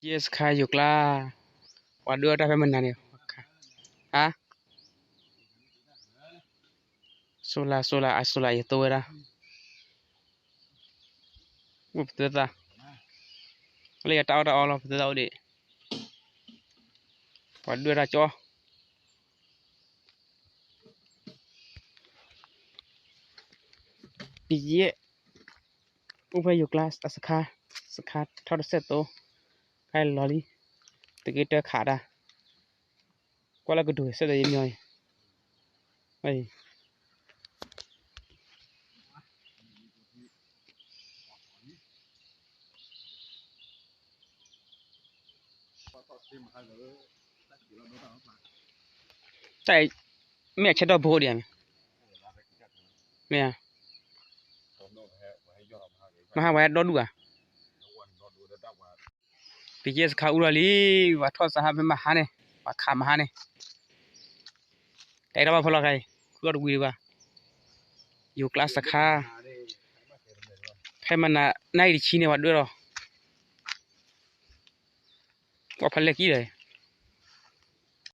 ယဲစခါယိၤကျါ, ပှၤဒွဲၣ်အီၣ်တၢ်ဖဲမနၤန့ၣ်, ဟါ, စိလါ စိလါ အစိလါ ယသိဝဲဒၣ်, အိၣ်ပသၢသး, လၢယတၢ်အီၣ်တၢ်အီလီၤ ပသၢသးအိၣ်ဒံး, ပှၤဒွဲၣ်တၢ်ကၠီ ပယဲၢ်, အိၣ်ဖဲယိၤကျါအစခါ, စခါထီၣ်တစဲးသိ, ခါလီၤလံ, သုးက့တၢခးတၢ်, ကွၢ်လၢကဒိၣ်စဲးသိယမီၤအံၤ, တၢ်အံၤ မ့ၢ်အဆဲးဒီဘိဒံးဧါ, မ့ၢ်ဧါ, မဟါဝဲဒီဒူၣ်ဧါ, ပယဲၢ်စခါအူလီၤလံ, ပှၤထီၣ်စဟါဖဲမဟါန့ၣ်, ပှၤခးမဟါန့ၣ်, တၢ်အဲၣ်တၢ်ဘၣ်ဖီလီၤခါအံၤ ဃုအီၣ်တဝံၤဒံးဘၣ်, ယိၤကျါစခါ, ဖဲမနၤနၣ်ရံၣ်တဆံန့ၣ် ပှၤဒွဲၣ်လီၤ, ပှၤဖးလဲၢ်ကံၢ်ဒီး